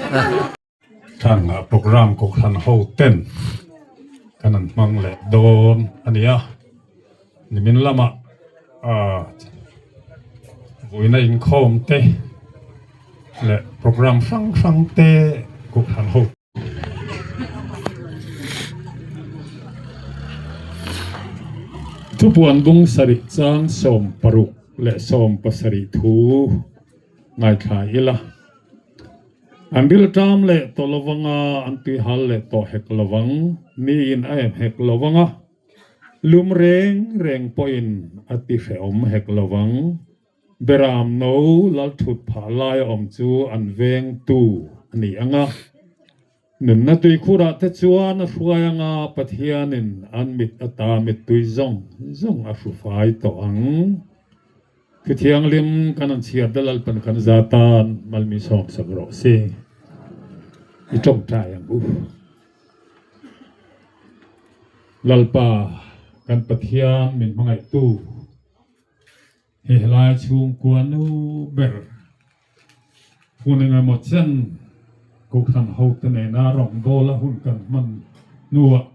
Thlan ah program kohhran ho ten kan an hmang leh dawn a ni a, nimin lamah ah vawiina inkhawm te leh program hrang hrang te kohhran ho. Thupuan bung sarih chang 60 leh 70 thu ngaithla ila. An rilṭam leh tawh lovang a, an tuihal leh tawh hek lovang, miin a em hek lovang a, lum reng reng pawhin a ti hrehawm hek lovang. Beram no lal thut phah laia awm chu an vengtu a ni ang a, nunna tuikhurah te chuan a hruai ang a, Pathianin an mit ata mittui zawng zawng a hrufai tawh ang. Thu thianghlim kan an chhiar da Lalpan kan za tan malmi sawm sak rawh se. I tawngtai ang u. Lalpa kan Pathian min hmangaihtu he helai chhungkua nu ber hun engemaw chen Kohhran hote nena rawngbawla hun kan hman hnuah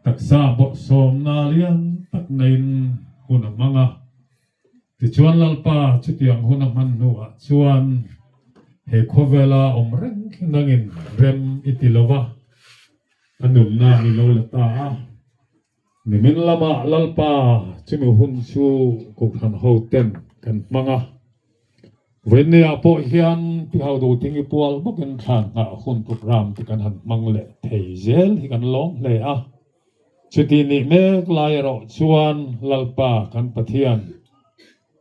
Taksa bawrhsawmna lian tak neiin hun a hmang a. Tichuan Lalpa chutiang hun a hman hnuah chuan he khawvela awm reng khi nangin rem i ti lo va, a nunna ni lo la ta a. Nimin lamah Lalpa chumi hun chu Kohhran hoten kan hmang a. Vawinia pawh hian Pi Haudo Tingi pual bawkin thlan nghah hun program te kan han hmang leh thei zel hi kan lawm hle a. Chuti nih mek lai erawh chuan Lalpa kan Pathian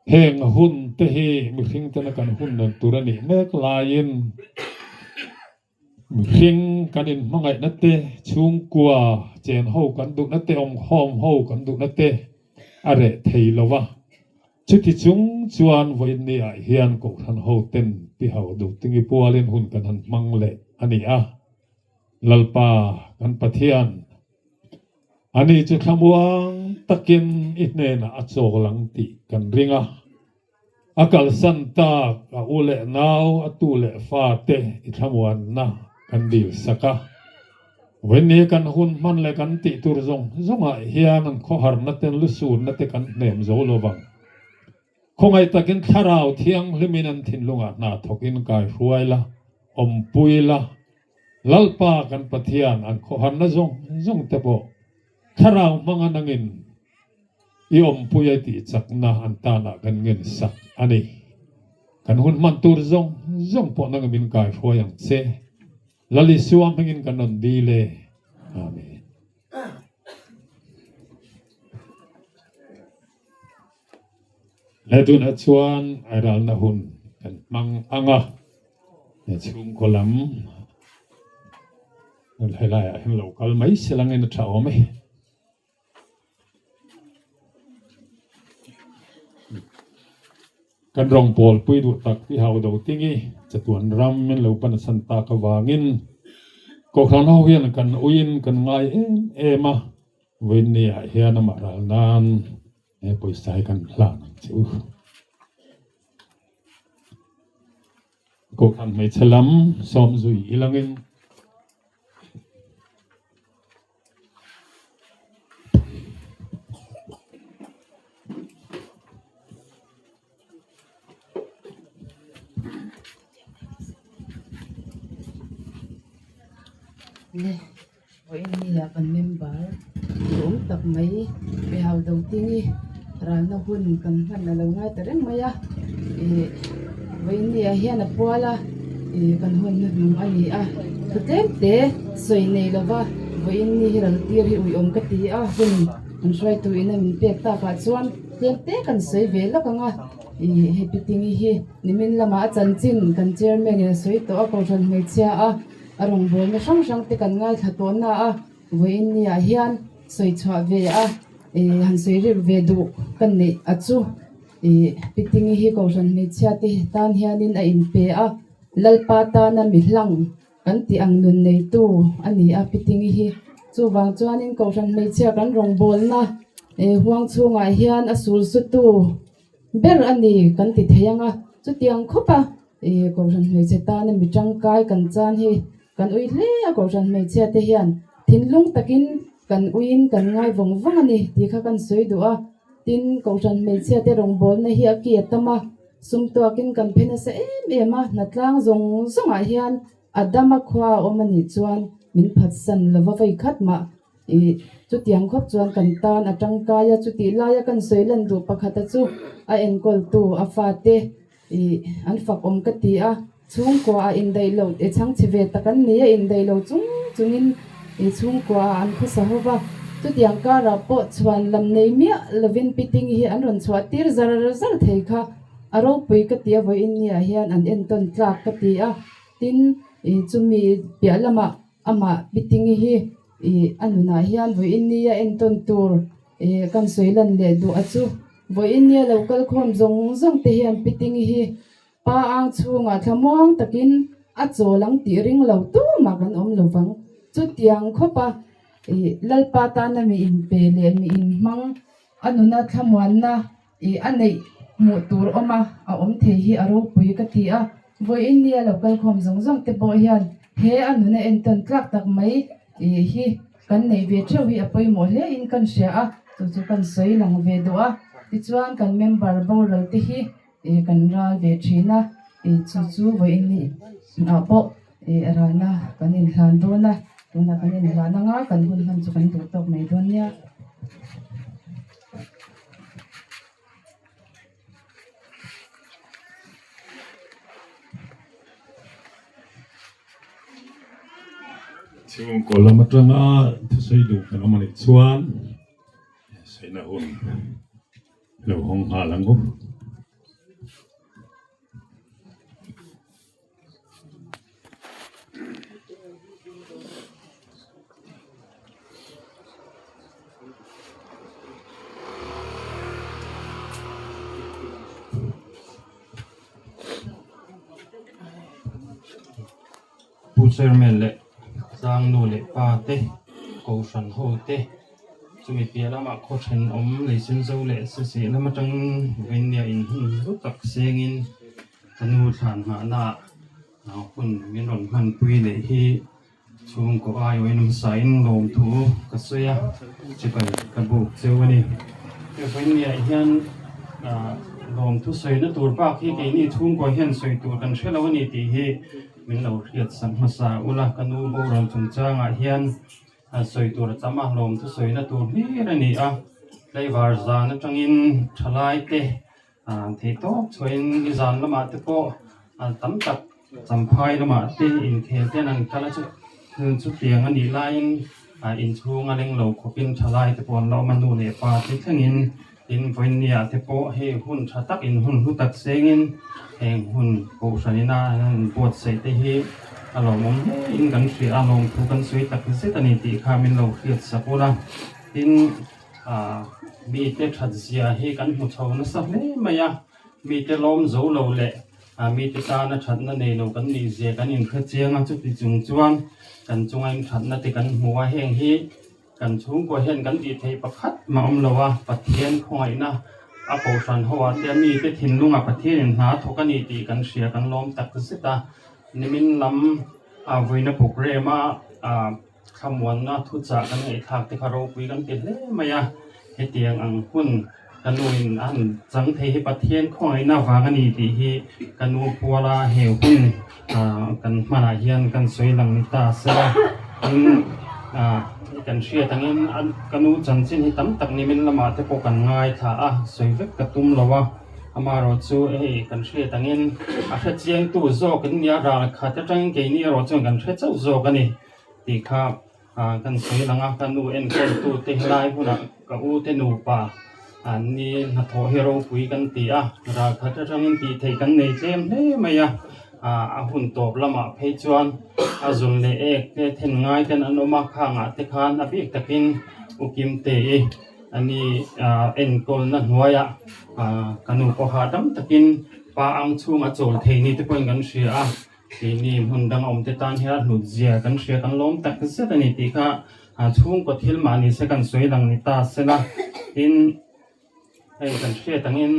heng hun te hi mihring tena kan hun nawn tur a nih mek laiin mihring kan inhmangaihna te, chhungkua chen ho kan duhna te, awmkhawm ho kan duhna te a reh thei lo va. Chuti chung chuan vawiinni ah hian Kohhran ho ten pi ho duh tingi pualin hun kan han hmang leh a ni a. Lalpa kan Pathian, ani chu thlamuang takin i hnenah a chawl ang tih kan ring a. A kalsan tak a u leh nau, a tu leh fa te i thlamuanna kan dil sak a. Vawiinni kan hun hman leh kan tih tur zawng zawngah hian an khawharna te, an lusunna te kan hnem zo lo vang. Khawngaih takin Thlarau Thianghlimin an thinlungah hna thawkin kai hruai la, awmpui la, Lalpa kan Pathian an khawharna zawng zawng te pawh Thlarau hmanga nangin i awmpui a tih chakna an tanah kan ngen sak a ni. Kan hun hman tur zawng zawng pawh nangin min kai hruai ang che. Lal Isua hmingin kan rawn dil e. Amen. Le tunah chuan ai ralna hun kan hmang ang a, chhungkaw lam helaiah hian lo kal mai se langin a tha awm e. Kan rawngpawl pui duh tak hi hau do ting i chatuan ram min lo pan a san tak avangin Kohhran ho hian kan uiin kan ngai em em a, vawiinni ah hian amah ral nan he pawisa hi kan hlan ang che u. Kohhran hmeichhe lam sawm zui ilangin. Le vawiin ah kan member duhawm tak mai pe hau do ting hi ralna hun kan hman a lo ngai ta reng mai a ih vawiin ah hian a pual a ih kan hun hnuhnung a ni a thu tlem te sawi nei lova vawiin ni hi ral tir hi uiawm ka ti a hun an hruaitu in a min pek takah chuan tlem te kan sawi ve lawk ang a ih happy tingi hi nimin lamah a chanchin kan chairman in a sawi tawh a kohhran hmeichhia a a rawngbawlna hrang hrang te kan ngaithla tawh na a vawiin ni ah hian sawi chhuah ve a ih han sawi rik ve duh ka neih a chu ih pitingi hi kohhran hmeichhia te tan hianin a inpe a lalpa tana mi hlang kan tih ang nun neitu a ni a pitingi hi chuvang chuanin kohhran hmeichhia kan rawngbawlna ih huang chhungah hian a sul su tu ber a ni kan ti thei ang a chutiang khawp a. Ih Kohhran hmeichhe tana mi tangkai kan chan hi kan ui hle a Kohhran hmeichhia te hian thinlung takin kan uiin kan ngai vawng vawng a ni tih kha kan sawi duh a. Tin, Kohhran hmeichhia te rawngbawlna hi a ki a tam a, sum tuakin kan phe nasa em em a, hnatlang zawng zawngah hian a dama khua a awm a nih chuan min phatsan lova vei khat mah. Ih, chutiang khawp chuan kan tan a tangkai a, chutih laia kan sawi lan duh pakhata chu a enkawltu a fate ih an fak awm ka ti a, chhungkua a indaih loh e chhangchhe ve tak an ni a, indaih lo chung chungin ih chhungkua ah an khawsa ho va, chutiang karah pawh chhuan lam nei miah lovin piting hi an rawn chhuah tir zar zar thei kha a ropui ka ti a, vawiin niah hian an entawn tlak ka ti a, tin ih chumi piah lamah Amah Pitingi hi ih a nunah hian vawiin nia entawn tur ih kan sawi lan leh duh a chu. Vawiin nia lo kal khawm zawng zawng te hian Pitingi hi pa ang chhungah thlamuang takin a chawl ang tih ring lo tumah kan awm lo vang. Chutiang khawpa ih Lalpa tana mi inpe leh mi inhmang a nuna thlamuanna Ih a neih hmuh tur awm a, a awm thei hi a ropui ka ti a, vawiin nia lo kal khawm zawng zawng te pawh hian he a nuna entawn tlak tak mai ih hi kan neih ve theuh hi a pawimawh hle in kan hria a, chu chu kan sawi lang ve duh a, tichuan kan member boral te hi ih kan ral ve thin a, ih chu chu vawiin ni ah pawh ih ralna kan inhlan dawn a, tunah kan inhlan anga kan hun hman chu kan duh tawk mai dawn nia. Chhungkaw lam atanga thusawi duh kan awm anih chuan saina hun lo hawng nghal ang u. Pu Chairman leh Tlangnu leh Pa te, Kohhran ho te, chumi piah lamah khaw thenawm Leisenzo leh Seseh lam atang Vainia in hun hlu tak sengin Ka nu thlan nghahna ah hun min rawn hmanpui leh hi chhungkaw aiawhin hmasain lawmthu ka sawi a, chibai ka buk cheu a ni. Hei vawinia hian lawmthu sawina tur bak hi keini chhungkaw hian sawi tur kan hre lo a ni tih hi min lo hriat sak hmasa ula, ka nu boral chungchangah hian sawi tur a tam a, lawmthu sawina tur hlir a ni a, tlaivar zan atangin thalai te Thei tawp chhuahin nizan lamah te pawh tam tak champhai lamah te inkhel ten an kal a chu chutiang a nih laiin inchhung a leng lo khawpin thalai te pawh an la awm a nu leh pa te thlengin tin vawinia te pawh hei hun tha tak in hun hlu tak sengin heng hun kohhran ina an han buatsaih te hi a lawmawm hle in kan hria a lawmthu kan sawi tak zet a ni tih kha min lo hriat sak ula tin. Mite that zia hi kan hmu chho nasa hle mai a, mite lawm zo lo leh mite tana thatna nei lo kan nih zia kan inhre chiang a, chuti chung chuan kan chunga inthatna te kan hmu a, heng hi kan chhungkua hian kan tih theih pakhat mah awm lo a, Pathian khawngaihna a kohhran ho ah te mite thinlunga Pathianin hna a thawk a ni tih kan hria kan lawm tak zet a, nimin lam vawiina programme a. Thlamuanna thuchah kan ngaihthlak te kha ropui kan ti hle mai a, hetiang ang hun ka nuin a han chang thei hi Pathian khawngaihna vang a ni tih hi ka nu puala he hun kan hmanah hian kan sawi lang ni ta sela tin kan hriat angin ka nu chanchin hi tam tak nimin lamah te pawh kan ngaithla a, sawi vek ka tum lo a, amaherawh chu hei kan hriat angin a hrechiangtu zawk in nia ral khat atangin keini erawh chuan kan hre chauh zawk a ni. Tih kha kan sawi lang a, ka nu enkawltu te helai hunah ka u te nupa an ni hnathawh hi ropui kan ti a, ralkhat atangin tih theih kan nei tlem hle mai a, a hun tawp lamah phei chuan a zun leh ek te then ngai ten an awm a, khangah te khan a bik takin u Kimte i a ni enkawlna hnuaiah ka nu pawh hahdam takin pa ang chhunga chawl thei ni te pawhin kan hria a. Keini hmun dang awmte tan hian hlut zia kan hria kan lawm tak zet a ni tih kha chhungkaw thil mah ni se kan sawi lang ni ta se la tin hei kan hriat angin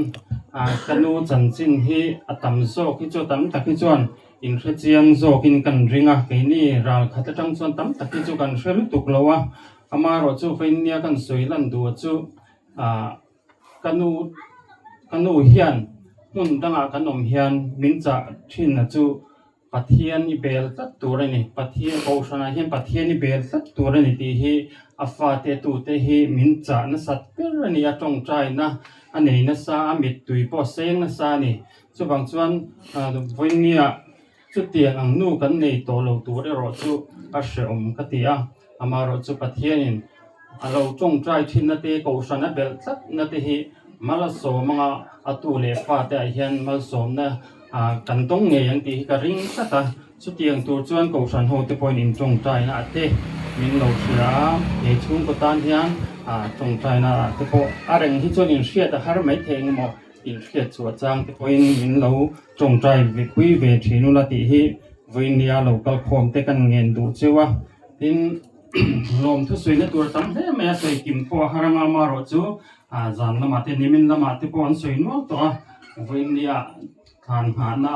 Ka nu chanchin hi a tam zawk hi chu tam tak hi chuan inhre chiang zawkin kan ring a, keini ral khat atang chuan tam tak hi chu kan hre lutuk lo a, amaherawhchu Vainia kan sawi lan duh chu ka nu ka nu hian hmun dangah kan awm hian min chah thin a chu Pathian i bel tlat tur a ni, Pathian kohhranah hian Pathian i bel tlat tur a ni tih hi a fate tute hi min chah nasat ber a ni a, tawngtaina a nei nasa a, mittui pawh a seng nasa a ni. Chuvang chuan vawinia chutiang ang nu kan nei tawh lo tur erawh chu a hrehawm ka ti a, amaherawhchu Pathianin a lo tawngtai thinna te kohhran a belh tlatna te hi malsawm anga a tu leh fate ah hian malsawmna kan dawng ngei ang tih hi ka ring tlat a, chutiang tur chuan kohhran ho te pawhin intawngtaina ah te min lo hria a, he chhungkaw tan hian tawngtaina ah te pawh a reng hi chuan inhriat a har maithei engemaw inhriat chhuah chang te pawhin min lo tawngtai ve pui ve thin ula tih hi vawinia lo kal khawm te kan ngen duh cheu a, tin lawm thusawi na tur a tam hle mai a, sawi kim pawh a har anga amaherawh chu zan lamah te nimin lamah te pawh an sawi nual tawh a, vawinia thlan nghahna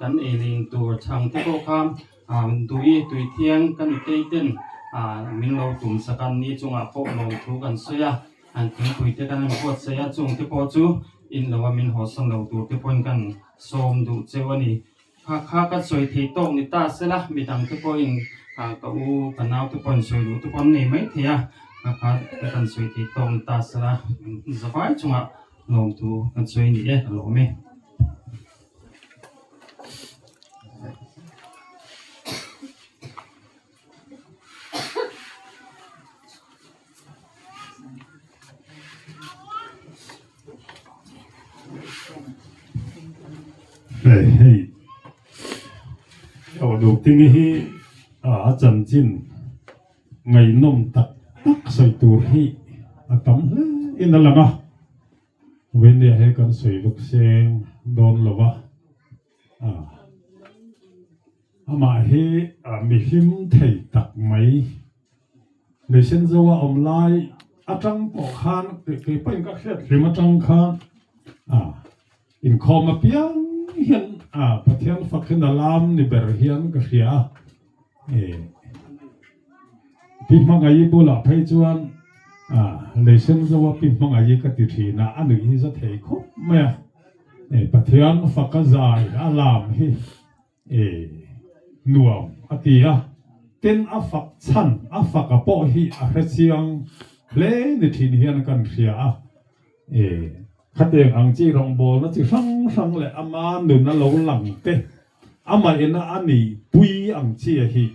kan ei lin tur chhang te pawh kha tui tui thiang ka nutei ten min lo tum sak a ni chungah pawh lawmthu kan sawi a an thingpui te kan han buatsaih a chung te pawh chu in lo a min hawsan lo tur te pawhin kan sawm duh cheu a ni kha kha ka sawi thei tawk ni ta sela midang te pawhin ka u ka nau te pawhin sawi duh te pawh an nei mai thei a kha kha kan sawi thei tawk ni ta sela zavai chungah lawmthu kan sawi ni e ka lawm e. Hei hei Hlawhduhtingi hi a chanchin ngaihnawm tak tak sawi tur hi a tam hle in a lang a. Venia he kan sawi vek seng dawn lo va, amah hi mihlim thei tak mai Leisen Zoa awm lai atang pawh khan kei pawhin ka hriat hlim atang khan inkhawm apiang hian Pathian fak hian a lam ni ber hian ka hria a. Pi Hmangaih bulah phei chuan Leisen Zoa Pi Hmangaih ka ti thin a, a nuih hi za thei khawp mai a. Pathian faka zai a lam hi nuam a ti a, tin a fak chhan a faka pawh hi a hrechiang hle ni thin hian kan hria a. Khatiang ang chi rawngbawlna chi hrang hrang leh ama nun a lo lang te, amah ina a nih pui ang chi a hi.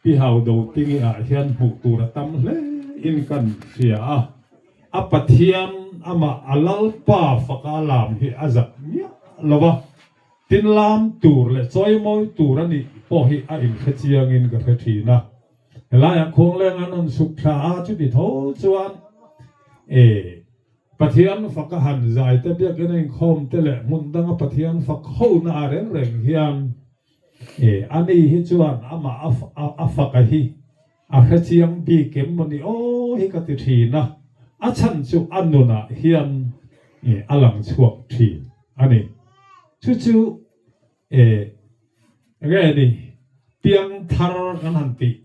Pi Hau Do Tingi ah hian hmuh tur a tam hle in kan hria a, a Pathian amah a Lalpa faka lam hi a zak miah lo a, tin lam tur leh chawimawi tur a nih pawh hi a inhre chiang in ka hre thin a. Helaiah khuangleng an rawn suk thla a, chuti tho chuan e Pathian faka han zai te biakin a inkhawm te leh hmun danga Pathian fak ho na ah reng reng hian E, ani hi chuan amah a faka hi a hrechiang bik em maw ni aw hi ka ti thin a, a chhan chu a nunah hian a lang chhuak thin a ni. Chu chu e, enge ni piangthar kan han tih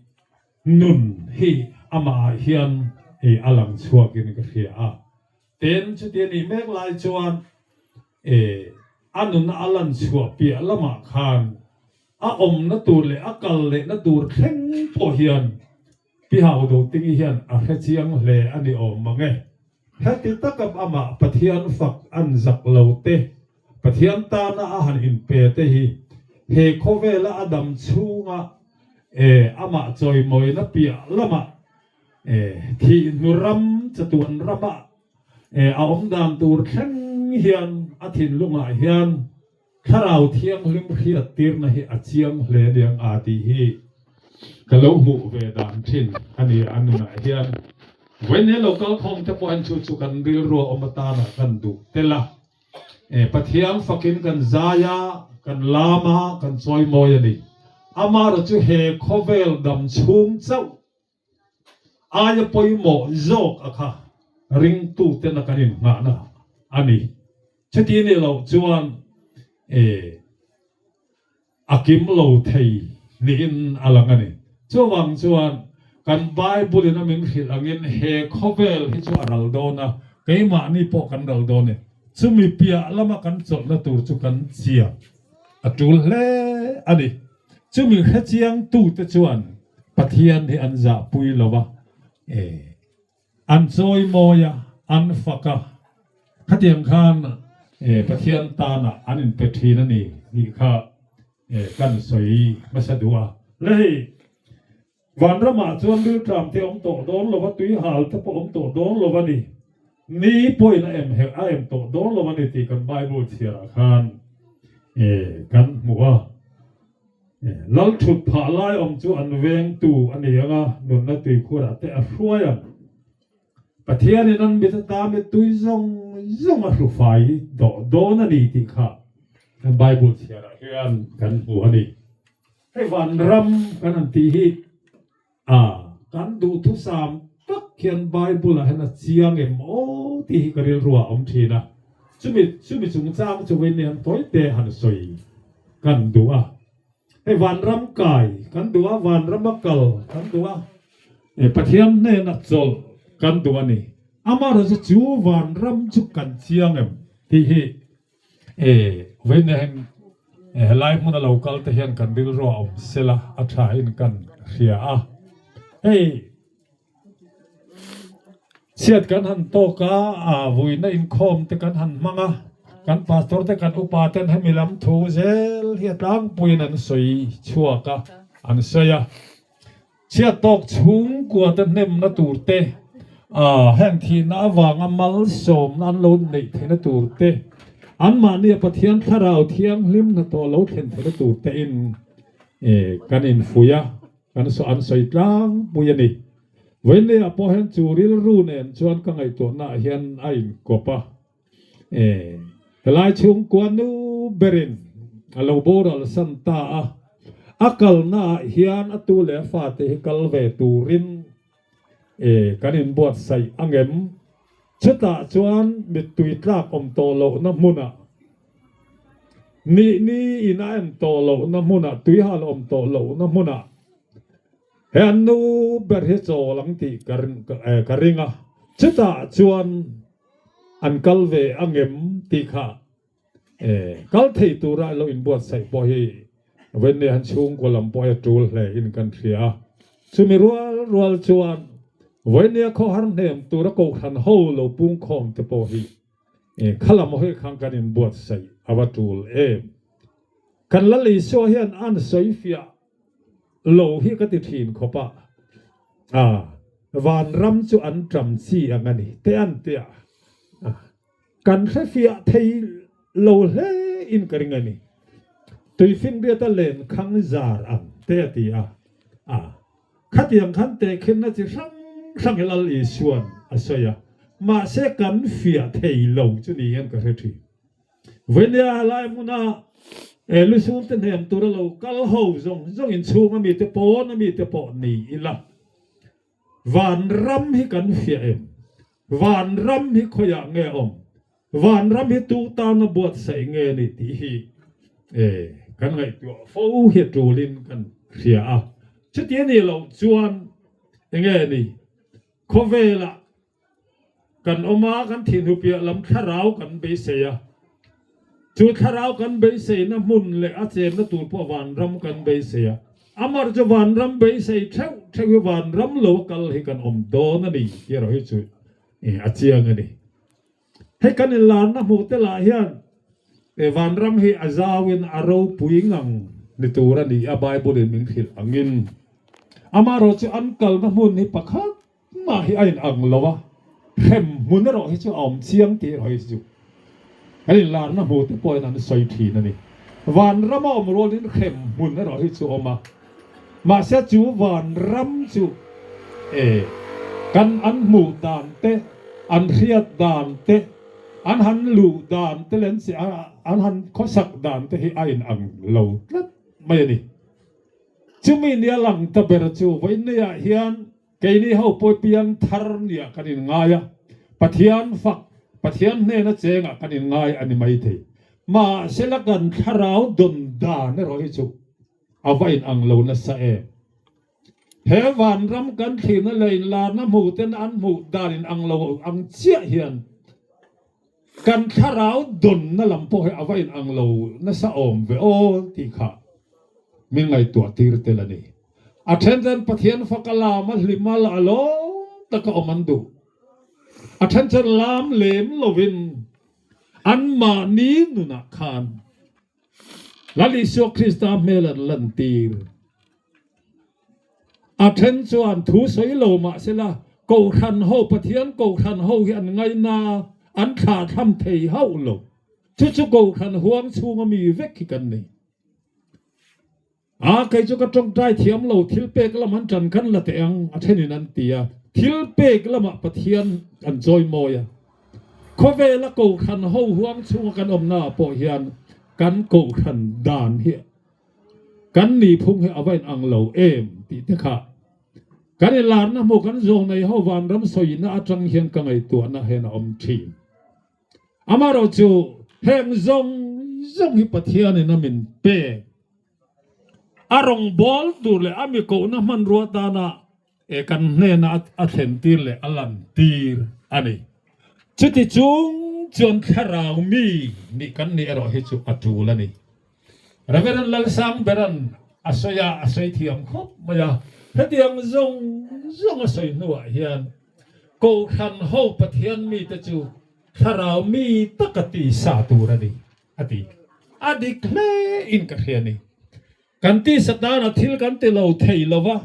nun hi amahah hian a lang chhuakin ka hria a. Tin, chuti a nih mek lai chuan e a nuna a lan chhuah piah lamah khan a awmna tur leh a kal lehna tur thleng pawh hian Pi Hau Dotingi hian a hre chiang hle a ni awm mang e. Heti taka amah Pathian fak an zak lo te, Pathian tana a han inpe te hi he khawvela a dam chhunga e amah chawimawina piah lamah Thih hnu ram chatuan ramah a awm dan tur thleng hian a thinlungah hian Thlarau Thianghlim hriattirna hi a chiang hle aniang a tih hi ka lo hmuh ve dan thin a ni a nunah hian. Vawiin he local khawm te pawh hian chu chu kan rilru a awm atana kan duh tel a. Pathian fakin kan zai a, kan lam a, kan chawimawi a ni. Amaherawhchu chu he khawvel dam chhung chauh Aia pawimawh zawk a kha ringtuten a kan innghahna a ni. Chuti nih loh chuan e a kim lo thei niin a lang a ni. Chuvang chuan kan Bible in a min hrilh angin he khawvel hi chu a ral dawn a, keimahni pawh kan ral dawn e. Chumi piah lama kan chawlhna tur chu kan chiang a tul hle a ni. Chumi hrechiangtute chuan Pathian hi an zahpui lo a, e an chawimawi a, an fak a, khatiang khan Pathian tanah an inpe thin a ni tih kha kan sawi hmasa duh a. Le hei, vanramah chuan rilṭam te awm tawh dawn lo va, tuihal te pawh awm tawh dawn lo a ni. Ni pawhin a em a em tawh dawn lo a ni tih kan Bible chhiarah khan kan hmu a. Lal thut phah lai awm chu an vengtu a ni ang a, nunna tuikhurah te a hruai ang. Pathianin an mit ata mittui zawng zawng a hrufai dawh dawn a ni tih kha kan Bible chhiarah hian kan hmu a ni. Hei vanram kan han tih hi a kan duhthusam tak hian Bible-ah hian a chiang em aw tih hi ka rilruah a awm thin a. Chumi chumi chungchang chu vawiin han tawite han sawi kan duh a. Hei vanram kai kan duh a, vanrama kal kan duh a, Pathian hnena chawlh kan duh a ni. Amaherawhchu chu vanram chu kan chiang em tih hi vawiin hian helai hmuna lo kal te hian kan rilru a awm sela a thain kan hria a. Hei Chhiat kan han tawk a, vuina inkhawm te kan han hmang a, kan pastor te kan upa ten hemi lam thu zel hi a tlangpuiin an sawi chhuak a, an sawi a. Chhiat tawk chhungkua te hnemna tur te, heng thihna avanga malsawmna an lo neih theihna tur te, anmahnia Pathian thlarau thianghlim hnathawh lo thlen theihna tur tein kan infuih a. Kan saw an sawi tlangpui a ni. Vawiinleiah pawh hian chu rilru nen chuan ka ngaihtuahnaah hian a inkawp a. E, helai chhungkua nu berin a lo boral san ta a. A kalnaah hian a tu leh a fate hi kal ve turin e, kan inbuatsaih angem? Chutah chuan mittui tlak awm tawh lohna hmunah Nih ni in a en tawh lohna hmunah, tuihal awm tawh lohna hmunah he an nu ber hi chawl ang tih ka ring a, chutah chuan an kal ve angem tih kha kal thei tura lo inbuatsaih pawh hi Vawinni han chhungkaw lam pawh hi a tul hle in kan hria a. Chumi rual rual chuan Vawinnia khawhar hnem tura kohhran ho lo pungkhawm te pawh hi Kha lam hawi khan kan inbuatsaih a va tul em? Kan Lal Isua hian an sawifiah lo hi ka ti thin khawp a, a vanram chu an ṭam chi ang a ni te an ti a, kan hrefiah thei lo hle in ka ring a ni. Tuifinriata lenkhang zar ang te a ti a, a. Khatiang khan tehkhinna chi hrang hrang hi Lal Isua'n a sawi a, mahse kan fiah thei lo chu niin ka hre thin. Vawinia helai hmuna lusur te hnem tura lo kal ho zawng zawng inchhung a mite pawn a mite pawh ni ila, vanram hi kan fiah em? Vanram hi khawiah nge a awm? Vanram hi tu tana buatsaih nge ni tih hi kan ngaihtuah fo hi a tulin kan hria a. Chuti a nih loh chuan enge ni? Khawvelah kan awm a, kan thihnu piah lam thlarau kan beisei a. Chu thlarau kan beiseina hmun leh a chenna tur pawh vanram kan beisei a. Amar chu vanram beisei theuh theuh hi vanram lo a kal hi kan awm dawn a ni tih erawh hi chu a chiang a ni. Hei kan inlarna hmuh te lah hian vanram hi a zauin a ropui ngang ni tur a ni a, Bible in min hrilh angin. Amaherawh chu an kalna hmun hi pakhat mah hi a inang lo a, hrem hmun erawh hi chu a awm chiang tih erawh hi chu kan inlarna hmuh te pawhin an sawi thin a ni. Vanram a awm rualin hrem hmun erawh hi chu a awm a, mahse chu vanram chu e kan an hmuh dan te, an hriat dan te, an han luh dan te leh an han khawsak dan te hi a inang lo tlat mai a ni. Chumi nia lang ta ber chu vawiinniah hian keini ho pawh piang thar nia kan inngai a, Pathian fak. Pathian hnena chengah kan inngai a ni maithei. Mahsela kan thlarau dawn dan erawh hi chu a va inang lo nasa em. He vanram kan thlirna leh inlarna hmuh ten an hmuh dan inang lo ang chiah hian kan thlarau dawnna lam pawh hi a va inang lo nasa awm ve aw tih kha min ngaihtuah tir tel a ni. A then chuan Pathian faka lam a hlim a a lawm taka awm an duh. A then chuan lam lem lovin anmahni nunah khan Lal Isua Krista hmel an lantir. A then chuan thu sawi lo mah sela Kohhran ho, Pathian Kohhran ho hi an ngaina, an thlahthlam thei hauh lo. Chu chu Kohhran huang chhunga mi vek hi kan ni. A, kei chu ka tawngtai thiam lo, thil pek lam an tan kan la teh ang, a thenin an ti a. Thil pek lamah Pathian kan chawi mawi a. Khawvela Kohhran ho huang chhunga kan awmnaah pawh hian kan Kohhran dan hi kan nihphung hi a va inang lo em tih te kha kan inlarna hmuh kan zawng nei ho vanram sawina atang hian ka ngaihtuahna hian a awm thin. Amaherawhchu heng zawng zawng hi Pathianin a min pek a rawngbâwl tur leh a mi kohna hmanrua tana e kan hnena a thlen tir leh a lan tir a ni. Chuti chung chuan thlarau mi nih kan nih erawh hi chu a tul a ni. Reverend Lalsangberan a sawi a, a sawi thiam khawp mai a. Hetiang zawng zawng a sawi hnuah hian Kohhran ho Pathian mite chu thlarau mi taka ti sa tur a ni a ti. A dik hle in ka hria a ni. Kan tisa tana thil kan ti lo thei lo va,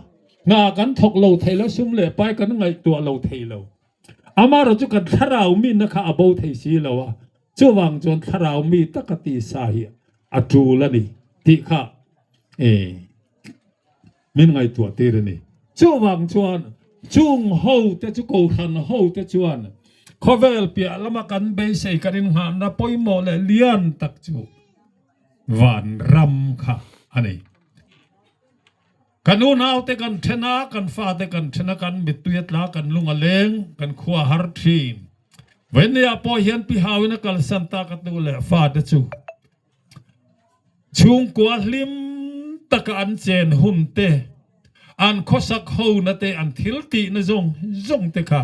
hna kan thawk lo thei lo, sum leh pai kan ngaihtuah lo thei lo. Amaherawh chu kan thlarau minna kha a bo thei si lo a, chuvang chuan thlarau mi taka tisa hi a tul a ni tih kha min ngaihtuah tir a ni. Chuvang chuan chung hote chu Kohhran hote chuan khawvel piah lama kan beisei kan inngahna pawimawh leh lian tak chu Vanram kha a ni. Kan unaute kan then a, kan fate kan then a, kan mittui a tla, kan lung a leng, kan khua a har thin. Vawinia pawh hian pi hauin a kalsan tak a tu leh fate chu chhungkua hlim taka an chen hun te, an khawsak hona te, an thil tihna zawng zawng te kha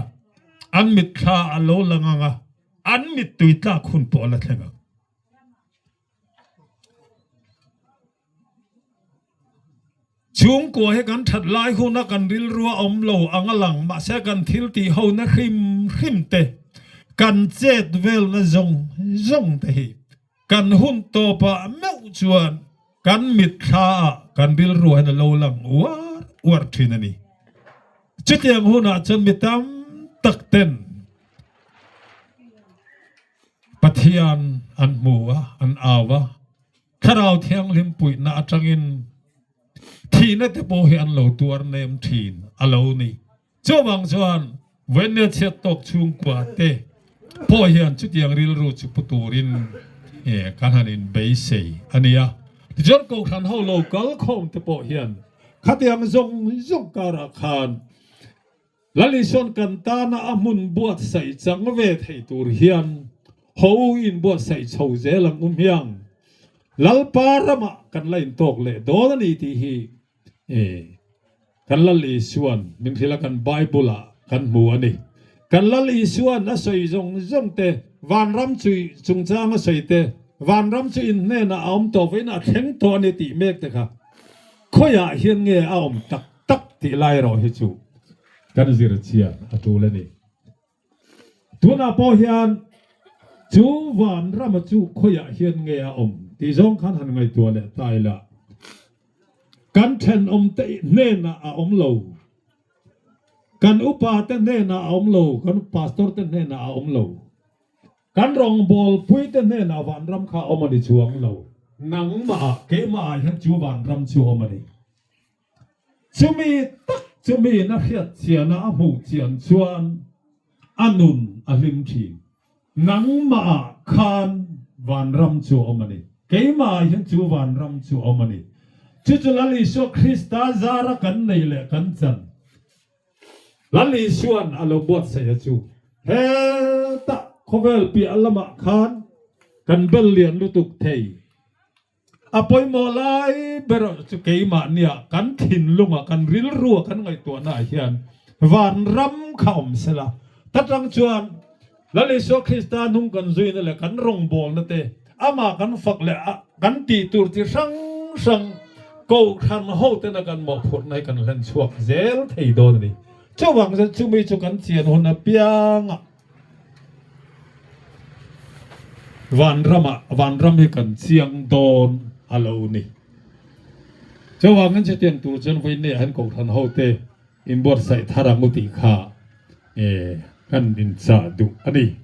an mitthla a lo lang ang a, an mittui tlak hun pawh a la thleng ang. Chhungkua hi kan that lai huna kan rilrua awm lo ang a lang, mahse kan thil tih hona hrim hrim te, kan chet velna zawng zawng te hi kan hun tawpah meuh chuan kan mitthla ah kan rilrua hian a lo lang uar uar thin a ni. Chutiang hunah chuan mi tam tak ten Pathian an hmu a, an au a, Thlarau Thianghlim puihna atangin thihna te pawh hi an lo tuar nem thin a lo ni. Chuvang chuan Vawinia chhiat tawk chhungkua te pawh hian chutiang rilru chu pu turin kan han inbeisei a nia. Tichuan Kohhran ho lo kal khawm te pawh hian khatiang zawng zawng karah khan Lal Isuan kan tana a hmun buatsaih chang ve thei tur hian ho in buatsaih chho zel ang um hiang Lalpa ramah kan la intawk leh dawn a ni tih hi kan Lal Isuan min hrilh a kan Bible ah kan hmu a ni. Kan Lal Isuan a sawi zawng zawng te, vanram chu chungchang a sawi te, vanram chu in hnenah a awm tawh vawiin a thleng tawh a ni tih mek te kha khawiah hian nge a awm tak tak tih lai erawh hi chu kan zir chian a tul a ni. Tunah pawh hian chu vanrama chu khawiah hian nge a awm tih zawng khan han ngaihtuah leh ta ila, kan thenawmte hnenah a awm lo, kan upate hnenah a awm lo, kan pastor te hnenah a awm lo. Kan rawngbawlpuite hnenah vanram kha a awm a ni chuang lo. Nangmah, keimahah hian chu vanram chu a awm a ni. Chumi tak chu miin a hriat chiana a hmuh chian chuan a nun a hlim thin. Nangmahah khan vanram chu a awm a ni. Keimahah hian chu vanram chu a awm a ni. Chu chu Lal Isua Krista zara kan nei leh kan chan. Lal Isuan a lo buatsaih a chu hetah. Khawvel piah lamah khan kan bel lian lutuk thei. A pawimawh lai ber chu keimahnia kan thinlunga kan rilrua kan ngaihtuahnaah hian vanram kha awm sela. Ta tang chuan Lal Isua Krista hnung kan zuina leh kan rawngbawlna te, amah kan fak leh kan tih tur chi hrang hrang Kohhran hotena kan mawhphurhna hi kan hlen chhuak zel thei dawn a ni. Chuvang chuan chumi chu kan chian hun apiangah Vanramah vanram hi kan chiang dawn a lo ni. Chuvangin chutiang tur chuan vawiin hian Kohhran hote inbuatsaih thar ang u tih kha kan inchah duh a ni.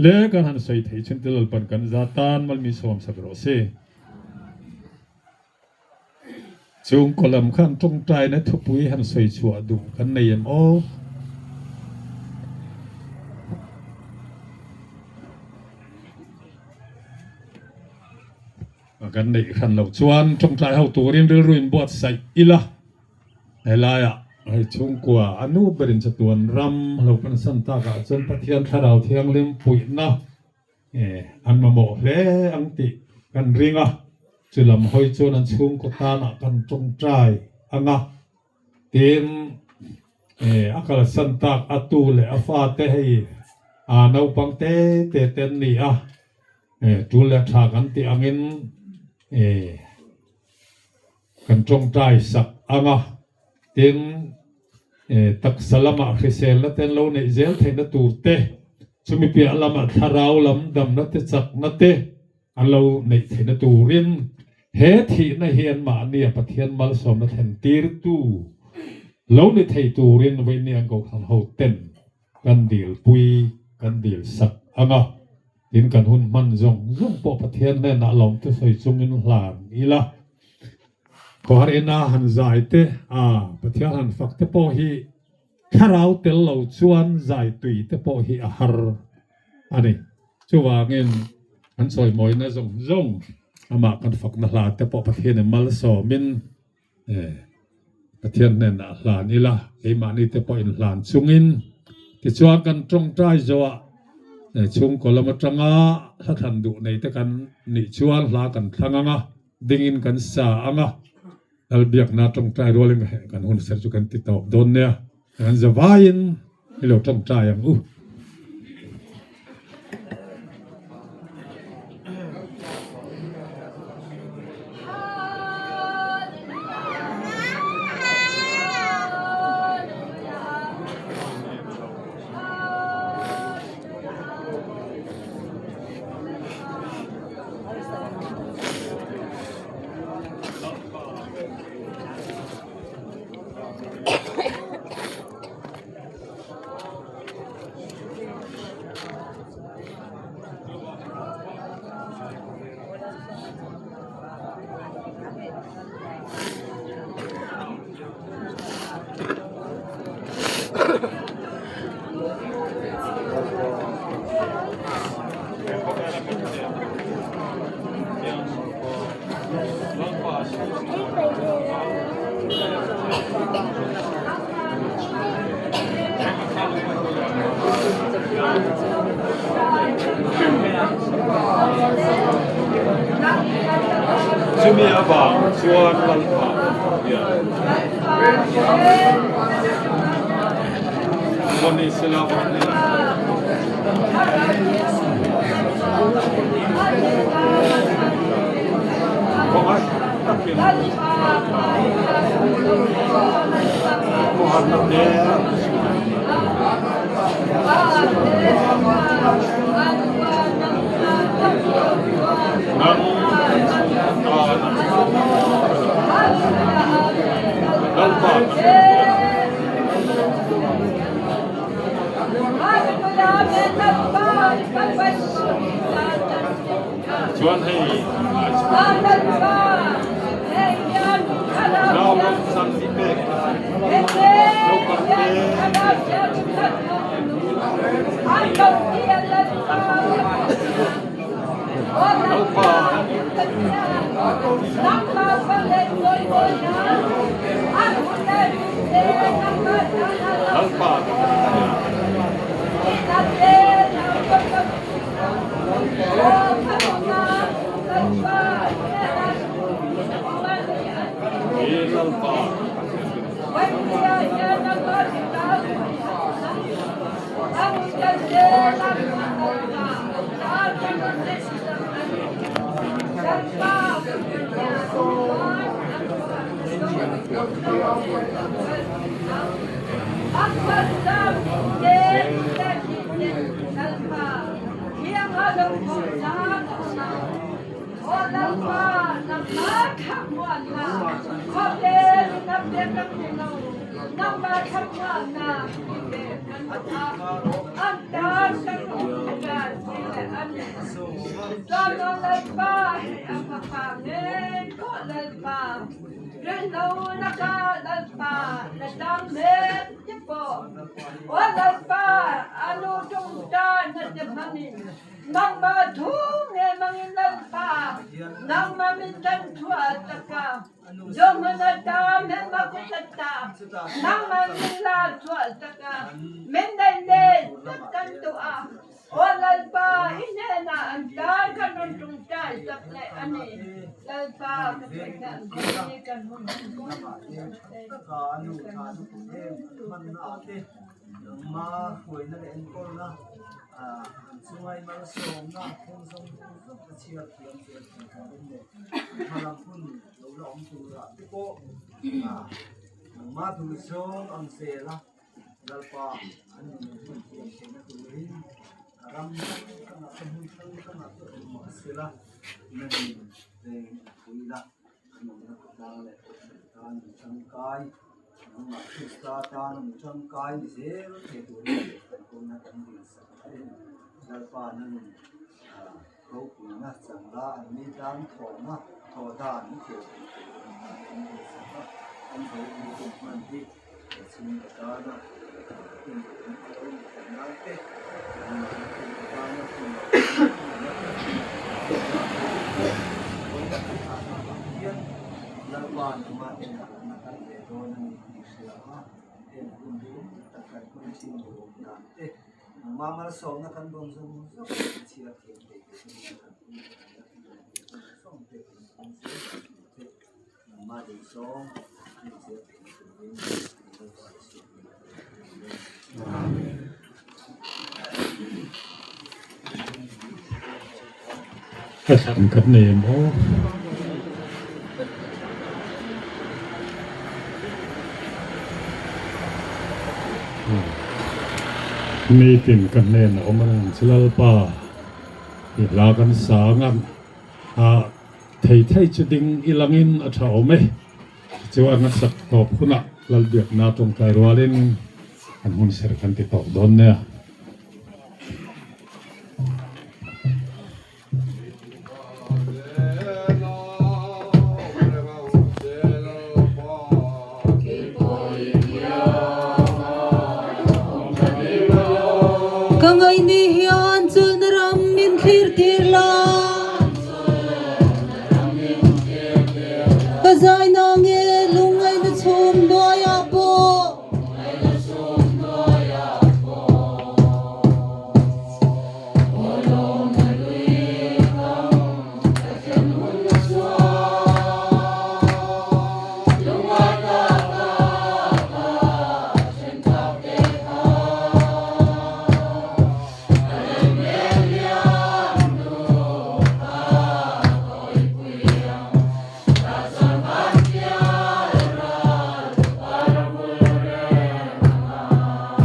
Le kan han sawi theih chhun te Lalpan kan za tan malmi sawm sak rawh se. Chhungkaw lam khan tawngtaina thupui han sawi chhuah duh kan nei em aw? Kan neih hran loh chuan tawngtai ho turin rilru in buatsaih ila helaiah hei chhungkua a nu berin chatuan ram lo kan san takah chuan Pathian Thlarau Thianghlim puihna An mamawh hle ang tih kan ring a, chu lam hawi chuan an chhungkaw tanah kan tawngtai ang a, tin a kalsan tak a tu leh a fate hei a naupang te te te an ni a, tul leh tha kan tih angin kan tawngtai sak ang a, tin taksa lamah hriselna te an lo neih zel theihna tur te, chumi piah lamah thlarau lam damna te chakna te an lo neih theihna turin he thihna hi anmahnia Pathian malsawmna thlen tirtu lo ni thei turin vawiin an Kohhran ho ten kan dilpui kan dil sak ang a, tin kan hun hman zawng zawng pawh Pathian hnenah lawmte sawi chungin hlan ila, khawhar ina han zai te a Pathian han fak te pawh hi thlarau tel lo chuan zai tui te pawh hi a har a ni. Chuvangin kan sawimawina zawng zawng amah kan fakna hla te pawh Pathianin malsawmin Pathian hnenah hlan ila, keimahni te pawh inhlan chungin tichuan kan tawngtai zawhah chhungkaw lam atanga hla thlan duh nei te kan nih chuan hla kan thlang ang a, dingin kan sa ang a, Lalbiakna tawngtai rualin kan hun ser chu kan ti tawp dawn nia, kan zavaiin i lo tawngtai ang u. Chumi avang chuan Lalpa hian Moni sela Kawng takin Chuan hei nau rawng san hi pek naupang te naupang Lalpa. Ka thlan kan nei em aw. Nitin ka hnen a awm a nang chu Lalpa i hla kan sang a, a thei thei chu ding i langin a tha awm e. Chuan a sak tawp hunah Lalbiakna tawngtai rualin an hun ser kan ti tawp dawn nia. Ka ngaihni hian chulna ram min thlir tir la. Ka zai na nge lungngaihna chhum hnuaiah pawh.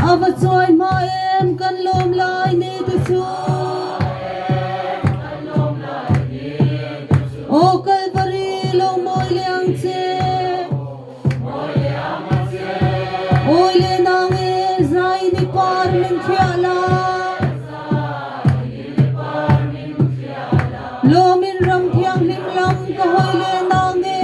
A va chuai hma em kan lawm lai ni te chu. Aw Kalvari lo mawi leh ang che. Awi leh nang e zai ni par min thliah la. Lawmin ram thianghlim lam ka hawi leh nang e.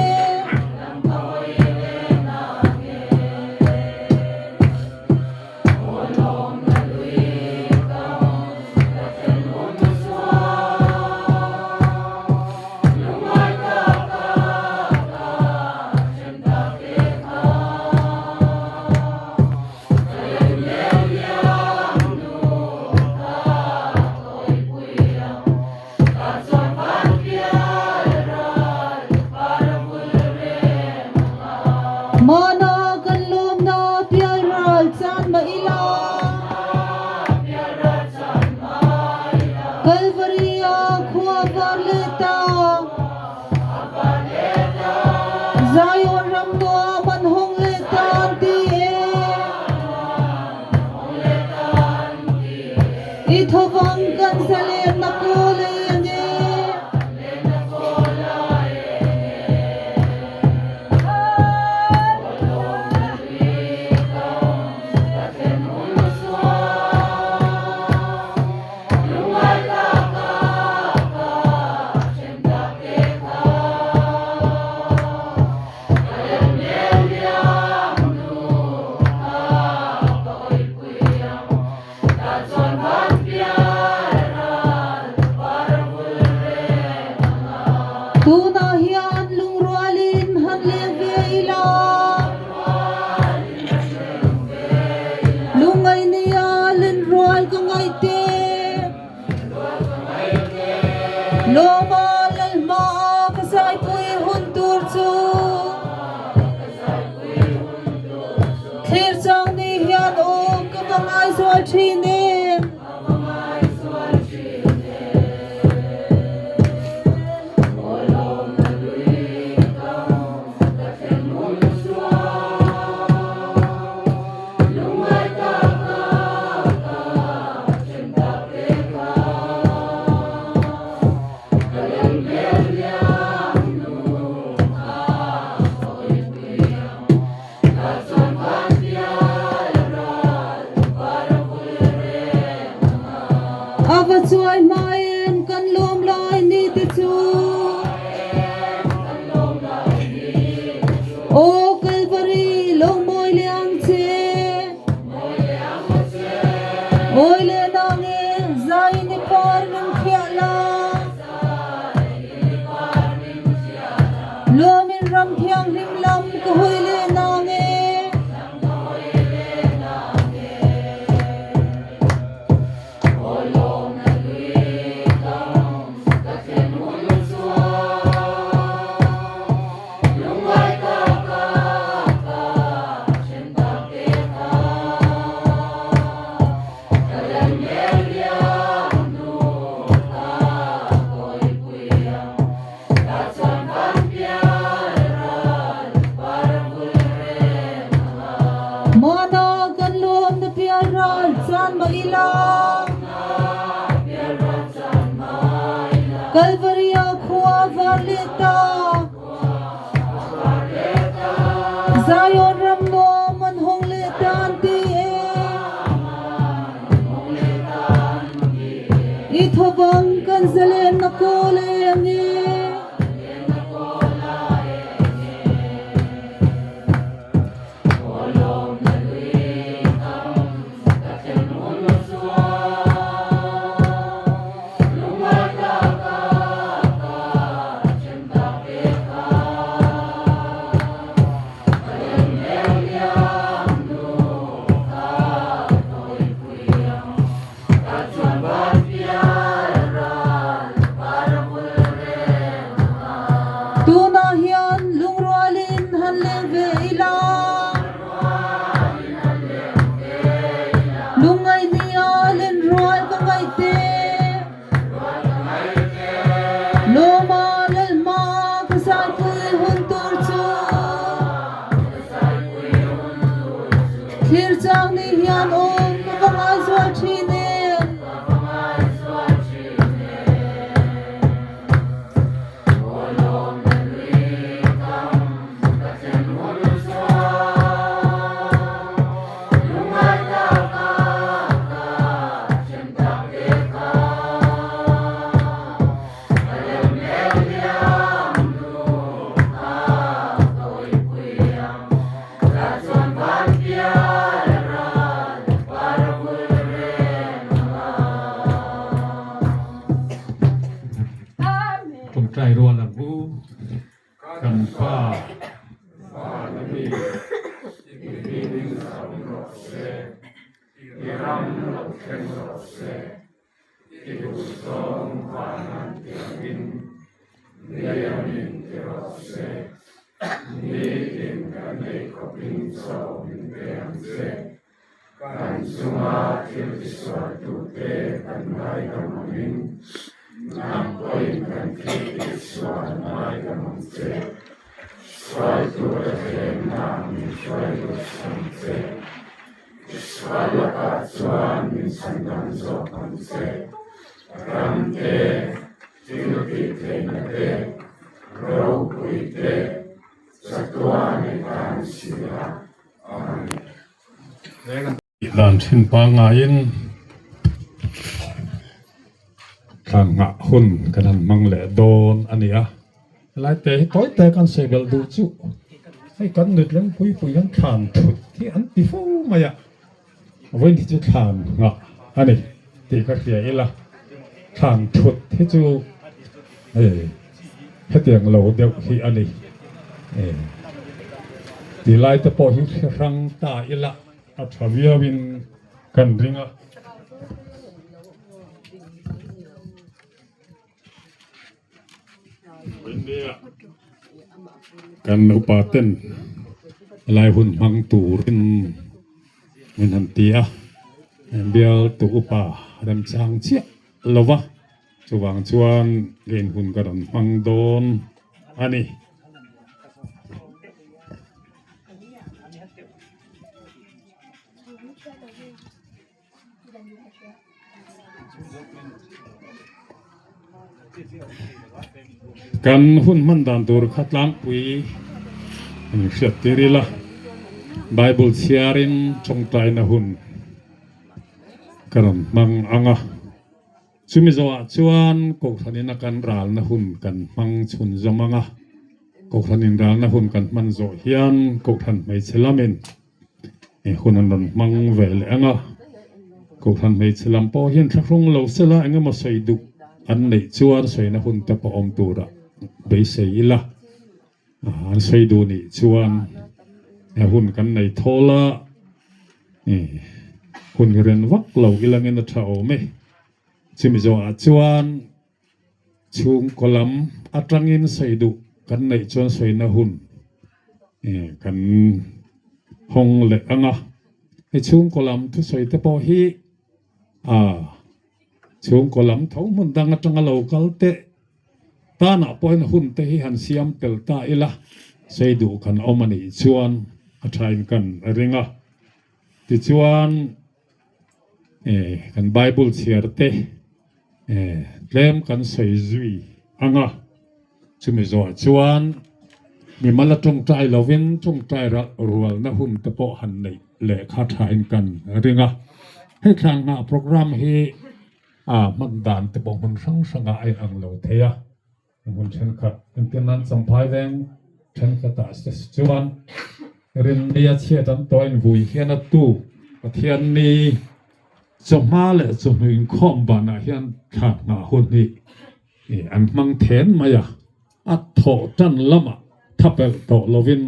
thin em? A va chuai hma em kan lawm lai ni te chu Aw Kalvari lo mawi leh ang che Awi leh nang e zai ni par min thiah la. Luamin ram thianghlim lam ka hawi leh nang e. Mana kan lawm na pial ral chan mah ila Kalvari ah khua var leh ta Zion ram nuam an hawng leh tan ti e. I thawvang kan zalen na kawl eng e. Tunah hian lungrualin han leng ve ila. Lungngaihnia lenrual ka ngaihte. Lawma Lalhma ka zaipui hun tur chu Thlir chang ni hian awm ka va ngaizual thin em. Tawngtai rual ang u. Kan Pa, Van a mi, i hming zam rawh se, i ram lo thleng rawh se, i duhzawng van an ti angin lei amin ti rawh se, nitin kan ei khawpin chaw min pe ang che. Kan chunga thil tisualtute kan ngaidam angin, nang pawhin kan thil tihsual ngaidam ang che. Hruaitu thlemna min hruai lut ang che. Tisual lakah chuan min chhandam zawk ang che. Ram te, thil tihtheihna te, ropui te, chatuan i tan si a. Amen. Dan thin pangaiin thlan nghah hun kan han hmang leh dawn a ni a, helai te hi tawi te kan sawi belh duh chu hei kan nut leng pui pui hian thlan thut hi an ti fo mai a, vawiin hi chu thlan nghah a ni tih ka hria ila, thlan thut hi chu hei hetiang lo deuh hi a ni ti lai te pawh hi hre hrang ta ila a tha viauin kan ring a. Kan upa ten lai hun hmang turin min han ti a. Bialtu upa remchang chiah lo va, chuvang chuan keiin hun ka rawn hmang dawn a ni. Kan hun hman dan tur kha tlangpui an hriat tir ila, Bible chhiarin tawngtaina hun ka rawn hmang ang a, chumi zawhah chuan Kohhranin a kan ralna hun kan hmang chhun zawm ang a, Kohhranin ralna hun kan hman zawh hian Kohhran hmeichhe lamin hun an rawn hmang ve leh ang a, Kohhran hmeichhe lam pawh hian thlahrung lo sela eng emaw sawi duh an neih chuan sawina hun te pawh awm tura beisei ila an sawi duh nih chuan hun kan nei thawl a, hun ren vak lo ilangin a tha awm e. Chumi zawhah chuan Chhungkaw lam atangin sawi duh kan neih chuan sawina hun kan hawng leh ang a. Hei chhungkaw lam thusawi te pawh hi chhungkaw lam tho hmun dang atanga lo kal teh tanah pawhin hun te hi han siam tel ta ila sawi duh kan awm a nih chuan a thain kan ring a. Tichuan. Kan Bible chhiar te tlem kan sawi zui ang a, chumi zawh chuan mimal a tawngtai lovin tawngtai rualna hun te pawh han neih leh kha thain kan ring a. Hei thlanghah programme hi a hman dan te pawh hmun hrang hrangah a inang lo thei a, hmun thenkhat engtin nan Champhai veng thenkhatah chuan Rinnia chhiat an tawh invui hian a tu Pathianni chawhma leh chawhnu inkhawm banah hian thla nghah hun hi an hmang then mai a, a thawh tan lamah thapelh tawh lovin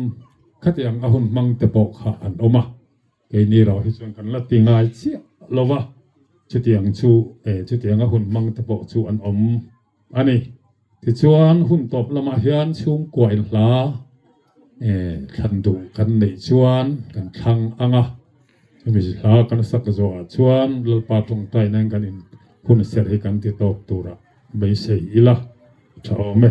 khatiang a hun hmang te pawh kha an awm a. Keini erawh hi chuan kan la ti ngai chiah lo va, chutiang chu chutianga hun hmang te pawh chu an awm a ni. Tichuan hun tawp lamah hian chhungkua inhla thlan duh kan neih chuan kan thlang ang a, chumi hla kan sak zawhah chuan Lalpa tawngtaina in kan in hun serh hi kan ti tawk turah beisei ila tha awm e.